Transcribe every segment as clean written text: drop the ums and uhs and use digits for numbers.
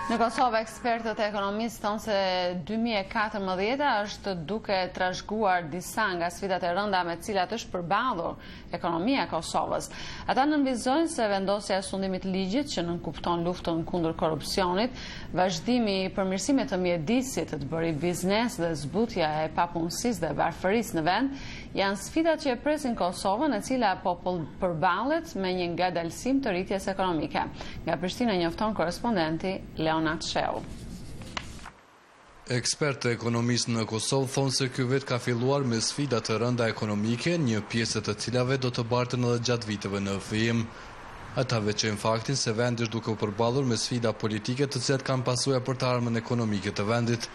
Në Kosovë, ekspertët e ekonomisë thonë se 2014 është duke trashëguar disa nga sfidat e rënda me të cilat është përballur ekonomia e Kosovës. Ata nënvizojnë se vendosja e sundimit të ligjit që nënkupton luftën kundër korrupsionit, vazhdimi i përmirësimit të mjedisit të të bërit biznes dhe zbutja e papunësisë dhe varfërisë në vend, janë sfidat që e presin Kosovën e cila po përballet me një ngadalësim të rritjes ekonomike. Nga Prishtina njofton korrespondenti Leonat Shehu. Ekspertë të ekonomisë në Kosovë thonë se ky vit ka filluar me sfida të rënda ekonomike, një pjesë e të cilave do të barten edhe gjatë viteve në vijim. Ata veçojnë faktin se vendi është duke u përballur me sfida politike të cilat kanë pasoja për të ardhmen ekonomike të vendit.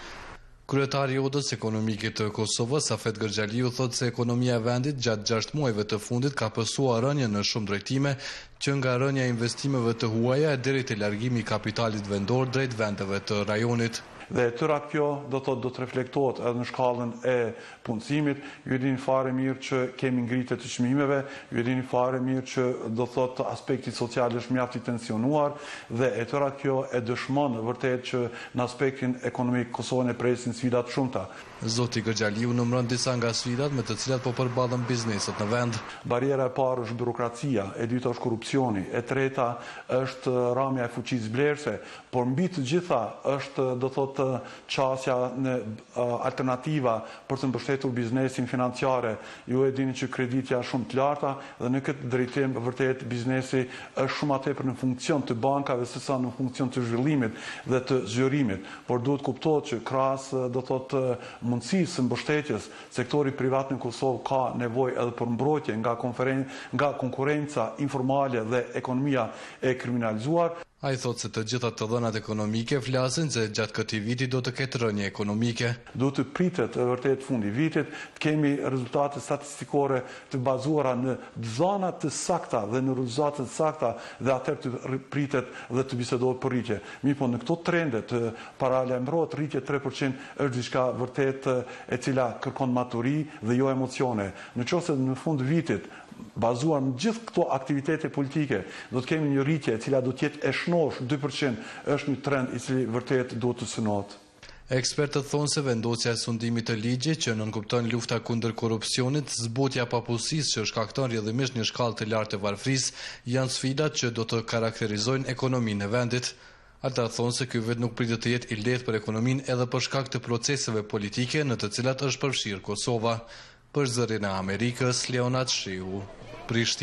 Kryetari i Odës Ekonomike të Kosovës, Safet Gërxhaliu thotë se ekonomia e vendit gjatë gjashtë muajve të fundit ka pësuar rënie në shumë drejtime, që nga rënia e investimeve të huaja e deri te largimi i kapitalit vendor drejt vendeve të rajonit. Dhe e tëra kjo do të thotë do të reflektohet edhe në shkallën e punësimit. Ju e dini fare mirë që kemi ngritje të çmimeve, ju e dini fare mirë që do të thotë aspekti social është mjaft i tensionuar dhe e tëra kjo e dëshmon vërtet që Në aspektin ekonomik, Kosovën e presin sfida të shumta. Zoti Gërxhaliu numëron disa nga sfidat me të cilat po përballen bizneset në vend. Barriera e parë është burokracia, e dyta është korrupsioni, e treta është ramja e fuqisë blerëse, por mbi të gjitha është, do thotë, qasja në alternativa për të mbështetur biznesin financiare. Ju e dini që kreditë janë shumë të larta dhe në këtë drejtim vërtet biznesi është shumë ma tepër në funksion të bankave sesa në funksion të zhvillimit dhe të zgjerimit. Por duhet kuptohet që krahas do thotë mundësisë së mbështetjes, sektori privat në Kosovë ka nevojë edhe për mbrojtje nga nga konkurrenca informale dhe ekonomia e kriminalizuar. Ai thotë se të gjitha të dhënat ekonomike flasin se gjatë këtij viti do të ketë rënie ekonomike. Duhet të pritet vërtet fundi i vitit, të kemi rezultate statistikore të bazuara në të dhëna të sakta dhe në rezultate të sakta dhe atëherë të pritet dhe të bisedohet për rritje. Mirëpo në këto trende të paralajmërohet rritje 3% është diçka vërtet e cila kërkon maturi dhe jo emocione. Në qoftë se në fund të vitit Bazuar në gjithë këto aktivitete politike, do të kemi një rritje e cila do të jetë e shnoshë, 2% është një trend i cili vërtet duhet të synohet. Ekspertët thonë se vendosja e sundimit të ligjit, që nënkupton lufta kundër korrupsionit, zbutja e papunësisë që shkakton rrjedhimisht një shkallë të lartë të varfërisë, janë sfidat që do të karakterizojnë ekonominë e vendit. Ata thonë se ky vit nuk pritet të jetë i lehtë për ekonominë edhe për shkak të proceseve politike në të cilat është përfshirë Kosova. Për Zërin e Amerikës, Leonat Shehu, Prishtinë.